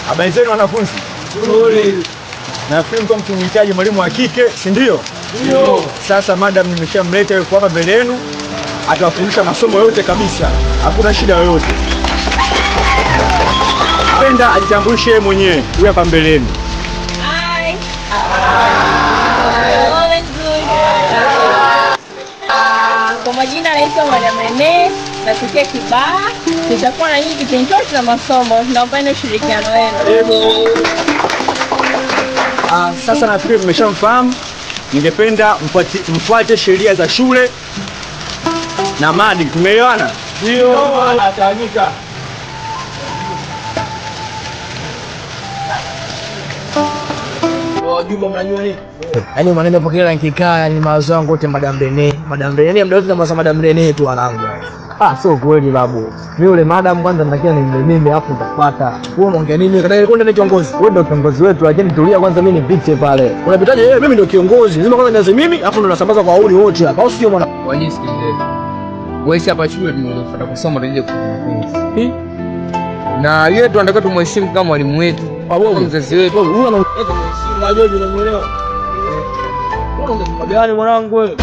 Habari zenu wanafunzi? Nzuri. Nafikiri mko mkimhitaji mwalimu wa kike, si ndio? Ndio. Sasa madam nimeshamleta yuko hapa mbele yenu. Atawafundisha masomo yote kabisa. Hakuna shida yoyote. Penda ajitambulishe mwenyewe. Huyu hapa mbele yenu. Hi. Kwa majina naitwa Madam Rene, natokea Kibaha. Nitakuwa na nyinyi kipindi chote cha masomo. Naomba ushirikiano wenu. Sasa nafikiri mmeshamfahamu. Ningependa mfuate sheria za shule na maadili. Tumeelewana? Ndio. Atanyika. Wajumba mnajua nini? Yaani maneno hapo kila nikikaa yani mawazo yangu yote Madam Rene. Madam Rene muda wote na mawazo Madam Rene tu wanangu. Ah, sio kweli babu. Mimi yule madam kwanza natakiwa nimbe hapo nitapata. Wewe unaongea nini? Kadai kwenda ni kiongozi. Wewe ndio kiongozi wetu, lakini tulia kwanza mimi nipite pale. Unapitaje wewe? Mimi ndio kiongozi. Lazima kwanza nianze mimi, afu ndo nasambaza kwa wauni wote hapa. Au sio mwana? Wanyie sikilizeni. Wewe si hapa shule tunafuata kusoma tuje kujifunza. Na yeye tunataka tumheshimu kama mwalimu wetu. Babu mzazi wetu. Huyu ana kumheshimu na George unamuelewa. Wewe unaongea gani mwanangu wewe?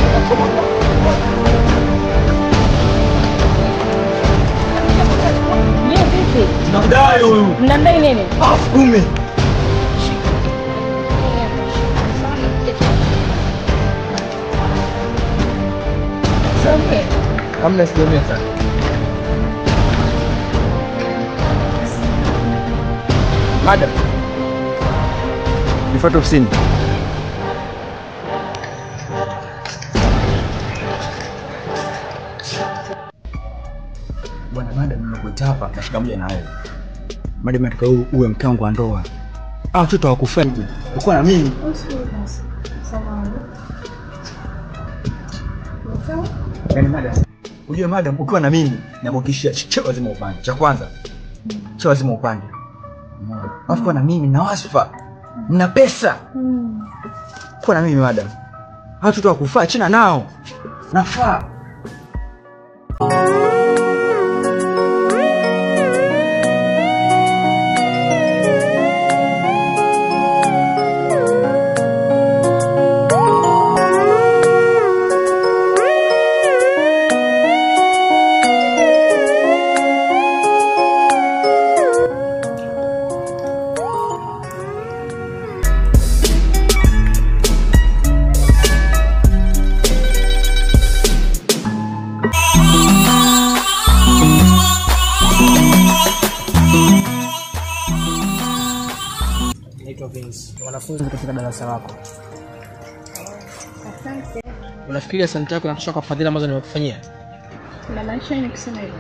Tunamdai huyu. Mnamdai nini? 10,000. Okay. Hamna sijaumia sana. Madam. Nifuate ofisini. Bwana madam, nimekuita hapa nashika moja na wewe. Madam, nataka uwe mke wangu wa ndoa. Ah, mtoto hawakufai. Uko na mimi. Yaani madam, unajua madam ukiwa na mimi nakuhakikishia cheo lazima upande. Cha kwanza. Cheo lazima upande. Alafu kwa na mimi na wasfa. Na pesa. Kwa na mimi madam. Hao watoto wakufaa china nao. Nafaa. Wanafunzi katika darasa lako. Asante. Unafikiri asante yako inatosha kwa fadhila ambazo nimekufanyia? Na maisha ni kusema hivyo.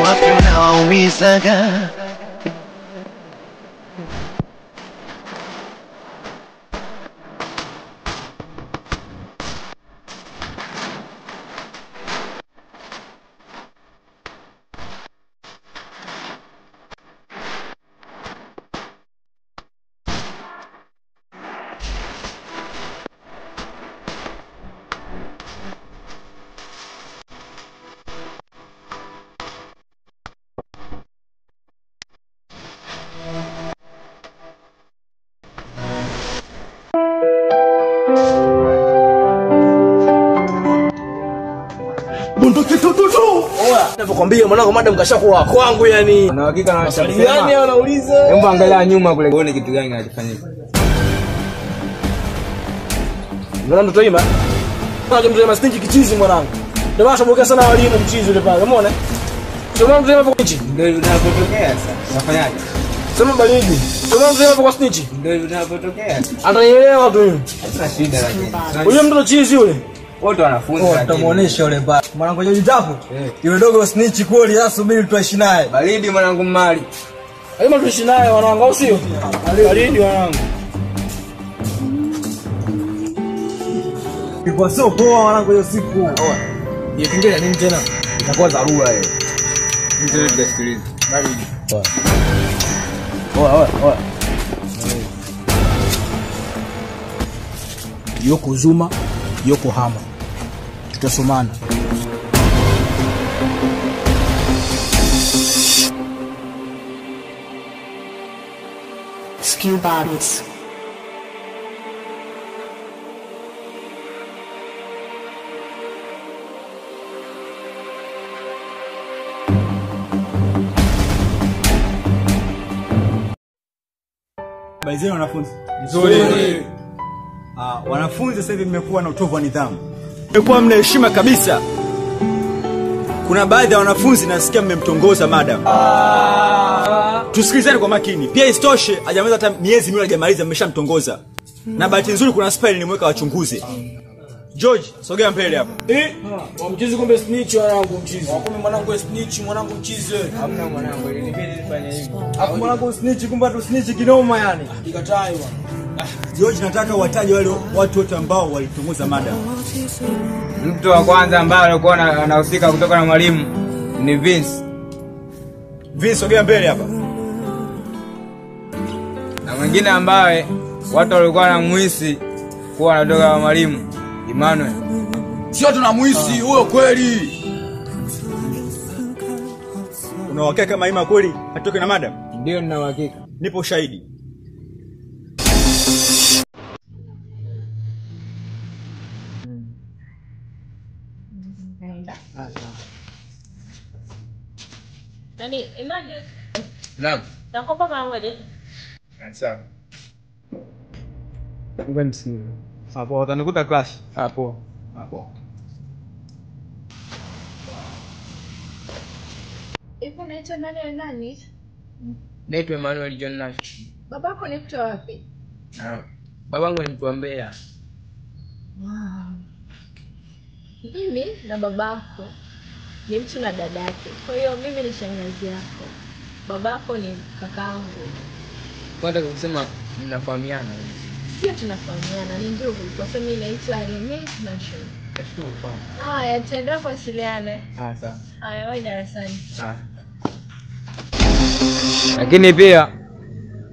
Wapi unawaumizaga? Ninapokuambia mwanangu madam kashakuwa kwangu yani. Na hakika na maswali gani anauliza? Hebu angalia nyuma kule uone kitu gani kinachofanyika. Mwanangu mtoto ima. Mwanangu mtoto ima stingi kichizi mwanangu. Ndio maana shabokea sana walimu mchizi yule pale. Umeona? Sio mwanangu mtoto ima kwa nchi. Ndio inapotokea sasa. Unafanyaje? Sema baridi. Sio mwanangu mtoto ima kwa snitch. Ndio inapotokea. Atanielewa tu mimi. Hatuna shida lakini. Huyo mtoto chizi yule. Wote wanafunzi lakini. Tutamuonesha yule baba. Mwanangu Joji Tafu. Yule dogo snitch kweli, sasa subiri tuishi naye. Baridi mwanangu mali. Lazima tuishi naye wanangu au sio? Baridi wanangu. Ilikuwa sio poa wanangu hiyo siku. Hiyo kingine nini tena? Itakuwa dharura hiyo. Mzee tukasikilize. Baridi. Oa oa oa. Yoko Zuma, Yoko Hama. Tutasomana. SQ Bodies. Habari zenu wanafunzi? Nzuri. Wanafunzi sasa hivi mmekuwa na utovu wa nidhamu. Mmekuwa mna heshima kabisa. Kuna baadhi ya wanafunzi nasikia mmemtongoza madam. Tusikilizane kwa makini. Pia isitoshe hajamaliza hata miezi miwili hajamaliza mmeshamtongoza. Na bahati nzuri kuna spy nilimweka wachunguze. George, sogea mbele hapa. Wa mchizi kumbe snitch wanangu mchizi. Kumbe mwanangu snitch, mwanangu mchizi. Hamna mwanangu, ilinibidi nifanye hivyo. Hapo mwanangu snitch kumbe tu snitch kinoma yani. Ikatai bwana. George, nataka wataje wale watu wote ambao walitongoza madam. Mtu wa kwanza ambaye alikuwa anahusika kutoka na mwalimu ni Vince. Vince, sogea mbele hapa. Na mwingine ambaye watu walikuwa wanamuhisi kuwa anatoka na mwalimu Emmanuel. Sio tunamuhisi huyo kweli. Una uhakika kama Ima kweli atoke na madam? Ndio nina uhakika. Nipo ushahidi. Nani, Emmanuel? Naam. Nakupa mara moja. Sawa. Ngoja nisikie. Hapo utanikuta class. Hapo. Hapo. Hivi unaitwa nani na nani? Naitwa Emmanuel John Nash. Babako ni mtu wapi? Babangu ni mtu wa Mbeya. Wow. Mimi na babako ni mtu na dadake. Kwa hiyo mimi ni shangazi yako. Babako ni kakaangu. Kwanza kusema mnafahamiana. Sio tunafahamiana, ni ndugu. Kwa sababu mimi naitwa Rene Nash. Haya, tutaendelea kuwasiliana. Sawa. Haya, wewe darasani. Sawa. Lakini pia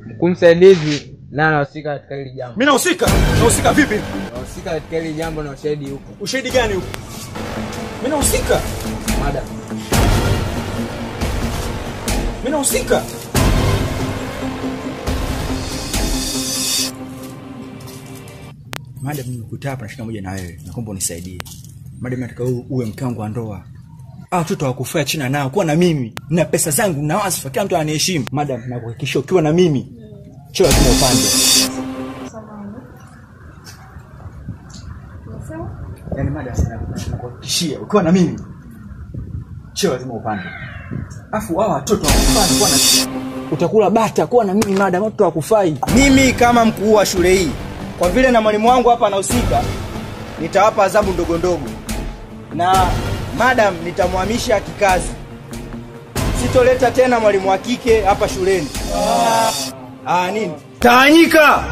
mkuu msaidizi na anahusika katika hili jambo. Mimi nahusika? Nahusika vipi? Nahusika katika hili jambo na ushahidi huko. Ushahidi gani huko? Mimi nahusika. Madam. Mimi nahusika. Madam, nimekuta hapa na shida moja na wewe. Naomba unisaidie. Madam, nataka uwe mke wangu wa ndoa. Watoto hawakufaa chini nao. Kuwa na mimi na pesa zangu na wasifa, kila mtu ananiheshimu. Madam, nakuhakikishia ukiwa na mimi cheo lazima upande. Yaani madam, nakuhakikishia ukiwa na mimi cheo lazima upande. Afu hao watoto hawakufai kuwa na utakula bata kuwa na mimi madam, watoto hawakufai. Mimi kama mkuu wa shule hii, kwa vile na mwalimu wangu hapa anahusika, nitawapa adhabu ndogo ndogo. Na madam nitamhamisha kikazi. Sitoleta tena mwalimu wa kike hapa shuleni. Nini? Tawanyika.